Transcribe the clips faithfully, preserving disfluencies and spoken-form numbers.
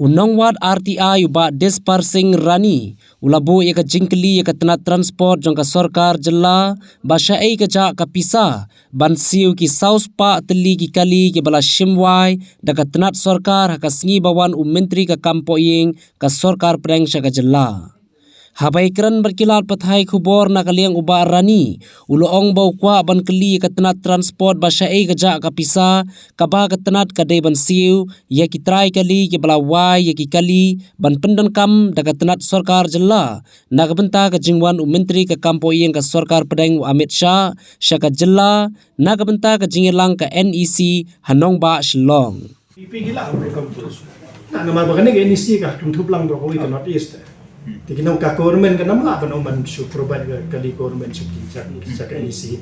U nongwad R T I u Bah Dispar Singh Rani u la buh ïa ka jingkylli ïa ka tnat transport jong ka sorkar jylla ba shaei ka jah ka pisa ban siew ki saw spah tylli ki kali kiba la shim wai da ka tnat sorkar ha ka sngi ba wan u Myntri ka kam pohïing ka sorkar pdeng sha ka jylla. Haba ïakren bad ki lad pathai khubor na ka liang u Bah Rani u la ong ba u kwah ban kylli ïa ka tnat transport ba shaei ka jah ka pisa kaba ka tnat ka dei ban siew ïa ki trai kali kiba la wai ïa ki kali ban pyndonkam da ka tnat sorkar jylla na ka bynta ka jingwan u Myntri ka kam pohïing ka sorkar pdeng u Amit Shah sha ka jylla na ka bynta ka jingïalang ka N E C ha nongbah Shillong. P P ki lah ban kam tu. Na namar ba kane ka N E C ka kynthup lang bro kawei ka North East. Te ki nong ka government ka namar ban ong ban shu provide ka kali government shu ki sa sa ka N E C.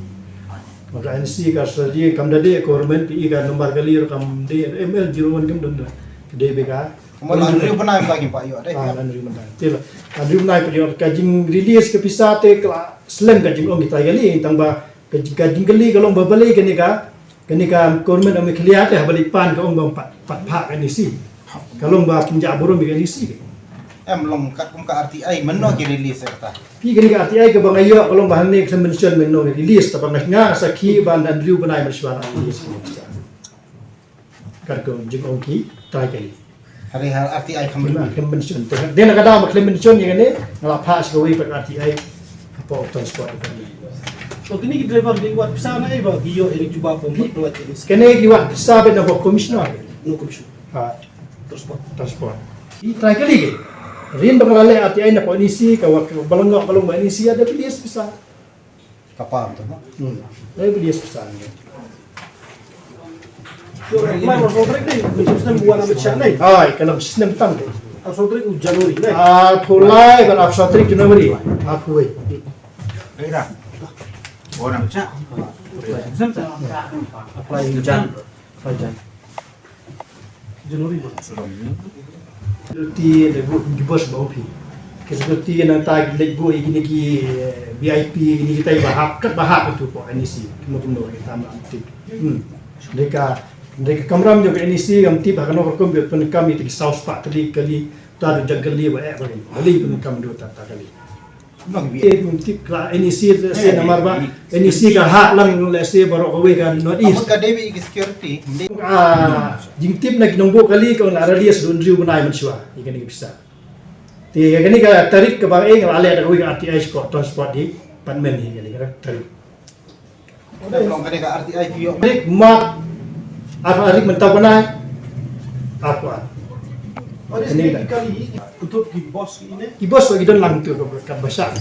Maka N E C ka strategy kam da dei government pi ka namar kali kam dei M L zero one kam don da. Ka dei beka. Kumba la Andrew Bnai ka ki pa ïoh dei. Ah, Andrew Bnai. Te la Andrew Bnai ka ïoh ka jing release ka pisa te ka la slem ka jingong kita kali tang ba ka jing ka jingkylli ka long ba balei kane ka Kane ka government of Meghalaya te haba leit pan ka ong ba pat pat phah ka N E C. Ka long ba pynjah burom ka N E C. Em long katkum ka R T I mynno ki release ïa kata. Ki kane ka R T I kaba nga ïoh ka long ba hangne ka mention mynno ki release, kaba nga nga sakhi ba Andrew Bnai Mynshuwa la release. Katkum jingong ki trai kali. Hari ha R T I khlem, khlem mention. Te dei na ka daw ba khlem mention ïa kane, nga la phah sha kawei pat R T I hapoh transport. To kine ki driver ki wad pisa na ei ba ki ïoh ïa ka jubab ba mut pynlait ïa ka N E C. Kane ki wad pisa beit na hapoh commissioner. No commission. Ha. Transport. Transport. Ki trai kali ki. Rin ba nga la leh R T I na hapoh N E C ka wad ka ba long, ba long ba N E C ïa da pisa. Ka pam tu, no? Hmm. Lai beli spesa ni. Yo, mai mo so trek ni, mi snem buan amit sha ni. Ai, kalau snem tam ni. Ar so trek u January ni. Ah, pulai kan ar so trek January. Ah, kuai. Ai dah. Oh, nam cha. Sem cha. Apply Jan. Apply Jan. January ba. Security leit buh ki bus ba u phi. Ki security nangta ki leit buh ïa kine ki, eh, V I P, kine kitai ba hap, kat ba hap itu ko N E C. Kumno kumno kita ma tip. Hmm. Dei ka, dei ka kamram jong ka N E C kam tip ha kano ka rukom ba pyndonkam ïa ki saw spah tylli kali, ta du jang kali ba eh ba kali. Kali pyndonkam du ta ta kali. Nong bi. Eh, tip ka N E C te se namar ba N E C ka hap lang lehse baroh kawei ka North East. Ka dei bi ki security. Ah, jingtip na ki nongbuh kali ka la release da u Andrew Bnai Mynshuwa. Ïa kane ka pisa. Te ïa kane ka tarik kaba eh nga la leh da kawei ka R T I sha ka transport department ïa kane ka tarik. Long kane ka R T I ki ïoh. Rik mat. Ar rik mynta bnai. Ar ko ar. Ode sini kali, untuk ki bos ini. Ki bos lagi don lang tu ka, ka basah.